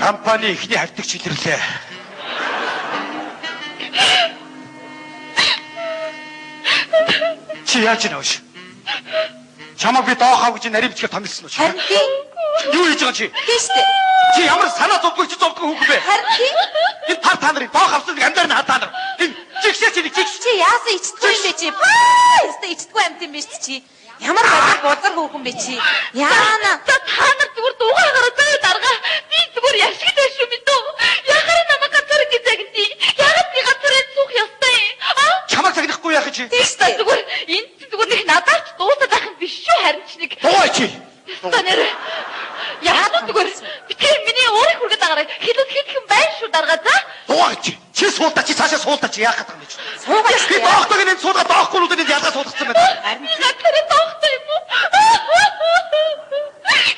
Компани эхний хавтагч илэрлээ. Чи яаж нөөш? Чамайг би доох ав гэж нарийн бичгээр томилсон уу? Харин тийм. Юу хийж байгаа чи? Тийм шүү дээ. Чи ямар санаа зовдгоо чи зовдгоо хүүхэн бэ? Харин тийм. Энэ тар та нарын доох авсан нэг амьдар нь хар та нар. Энэ жигшээ чи нэг жигш. Чи яасан ичдэггүй юм бэ чи? Паа! Яста ичдэггүй амьд юм биш чи. Ямар базар бузар хүүхэн бэ чи? Яана. За та нар зүгээр дуугаа гараа заа дарга. Би зүгээр яшиг дэш юм дөө. Яхаар намайг газар ингэж загнтий. Яагаад би газараа суух ёстой юм? Аа? Чамайг загнахгүй яах чи? Тийм шүү дээ. Зүгээр энэ зүгээр нэг надад ч дуусаад байх юм биш шүү харин ч нэг. Дуугаа чи. Та нэр. Яагаад зүгээр битгий миний өөрийг хүргээд агараа. Хилэн хитгэн байна шүү дарга за. Дуугаа чи. Чи суулдаа чи цаашаа суулдаа чи яах гэдэг юм бэ чи? Суугаа Би доохтойг энэ суулгаа доохгүй нүдэнд энэ ялгаа суулгацсан байна. Харин Би газараа доохтой юм уу?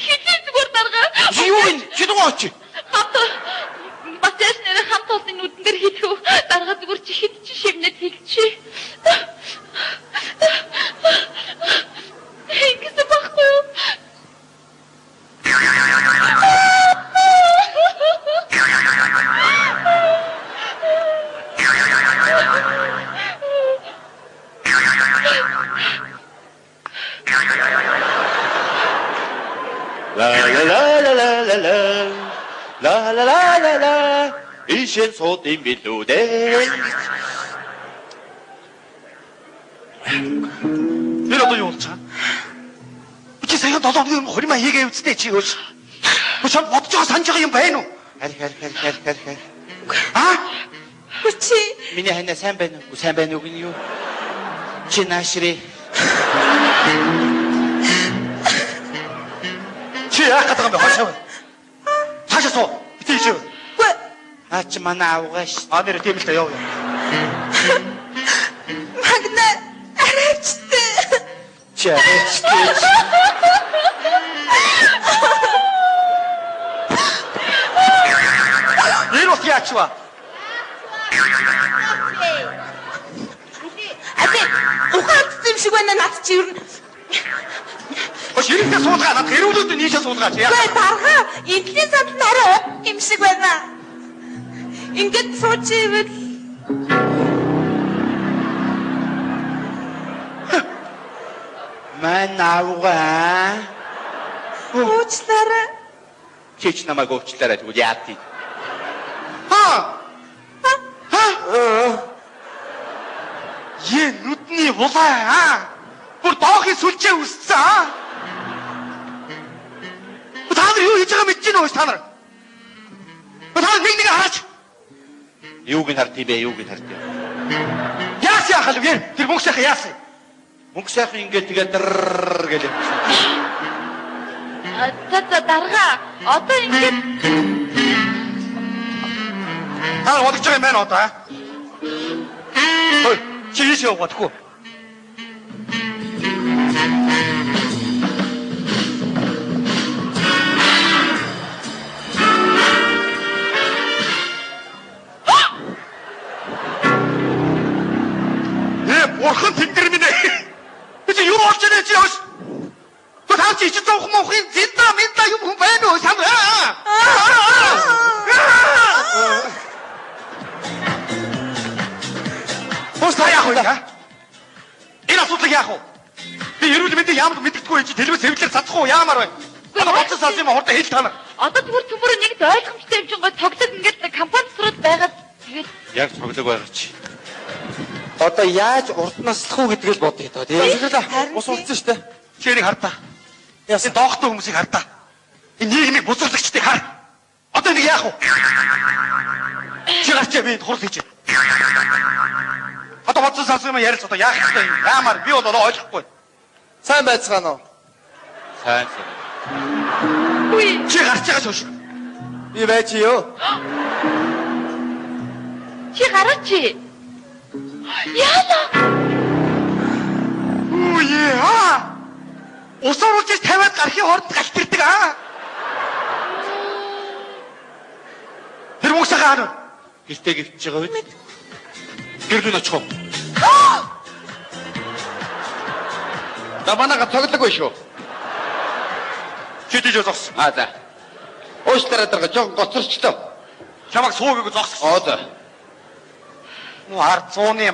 Хилэн зүгээр дарга. Чи юу юм? Чи дуугаа чи. Хамт бас яаш нэрэ хамт олны нүдэн дээр хийх үү? Дарга зүгээр чи хэд чи шивнэд хэлчихье. Ингэсэн байхгүй юу? La la la la la la la. La la la la la. Ишэн сууд юм билүү дээ. Тэр одоо юу болж байгаа? Чи саяхан 7 хоногийн өмнө хуримаа хийгээ үсттэй чи хөөш. Чам бодож байгаа санаж байгаа юм байна уу? Харь харь харь харь харь харь. Аа? Чи Миний ханаа сайн байна уу? Сайн байна уу гин юу? Чи наашрээ. Чи яах гэдэг юм бэ? Хойшоо. Цаашаа суу. Битгий чи. Үгүй. Аа чи манай авгаа ш. Аа нэр тийм л та яв. Магна арайчтай. Чи арайчтай. Энэ бас яач вэ? Аби ухаан алдсан юм шиг байна над чи ер нь. Хош ирэнтэй суулгаа над хэрүүлүүд нийшээ суулгаа чи яах. Үгүй дарга эдлийн санд нь арай юм шиг байна. Ингээд сууч ивэл Ман авгаа. уучлаарай. Чи ч намайг уучлаарай тэгвэл яа тий. Аа. Аа. Е нүдний булаа аа. Бүр доохын сүлжээ үссэн аа. Та нар юу хийж байгаа мэдэж байна уу та нар? Та нар нэг нэг хараач. Юуг нь хард юм бэ? Юуг нь хард юм? Яасан яхал вэ? Тэр мөнгө сайхан яасан? Мөнгө сайхан ингээд тэгээд дэр гэж явчихсан. За за дарга одоо ингээд Та нар бодож байгаа юм байна одоо аа? Хой, чи ийш явах гэдэггүй. Э, бурхан тэнгэр минь ээ. Би чи юу болж байна чи ёш? Та чи ичиж зовх мохын зинда минда юм хүн байна уу? Сан аа. Бос та яах вэ? Энэ асуудлыг яах вэ? Би эрүүл мэндийг ямар мэддэггүй чи телевиз хэвлэлээр цацах уу яамаар байна? Одоо бодсон сансан юм хурдан хэл та нар. Одоо зүгээр төмөр нэг ойлгомжтой юм чинь гой тоглог ингээд компани дотор байгаад тэгээд Яг цоглог байгаа чи. Одоо яаж урд наслах уу гэдгийг л бодъё доо тий. Харин Ус урдсан шүү дээ. Чи энийг хар та. Энэ доохтой хүмүүсийг хар та. Энэ нийгмийг бузарлагчдыг хар. Одоо энийг яах вэ? Чи гарч би энд хурал хийж байна. Одоо бодсон сансан юм ярилц одоо яах ёстой юм? Яамаар би бол одоо ойлгохгүй. Сайн байцгаана уу? Сайн сайн. үгүй Чи гарч байгаа шөөш. Би байж юу? чи гараач. Яана Үе аа. Ус оруулж иж тавиад гарахын хооронд галтэрдэг аа. Тэр мөнгө сайхан хаана? Гэртээ гівчж байгаа үед. Гэрлүүн очих уу? За манайха цоглог байна шүү. Чи тийж зогс. Аа за. Уушлаарай дарга жоохон гоцорчлоо. Чамайг суугийг зогссон. Оо за. Нүү ард зууны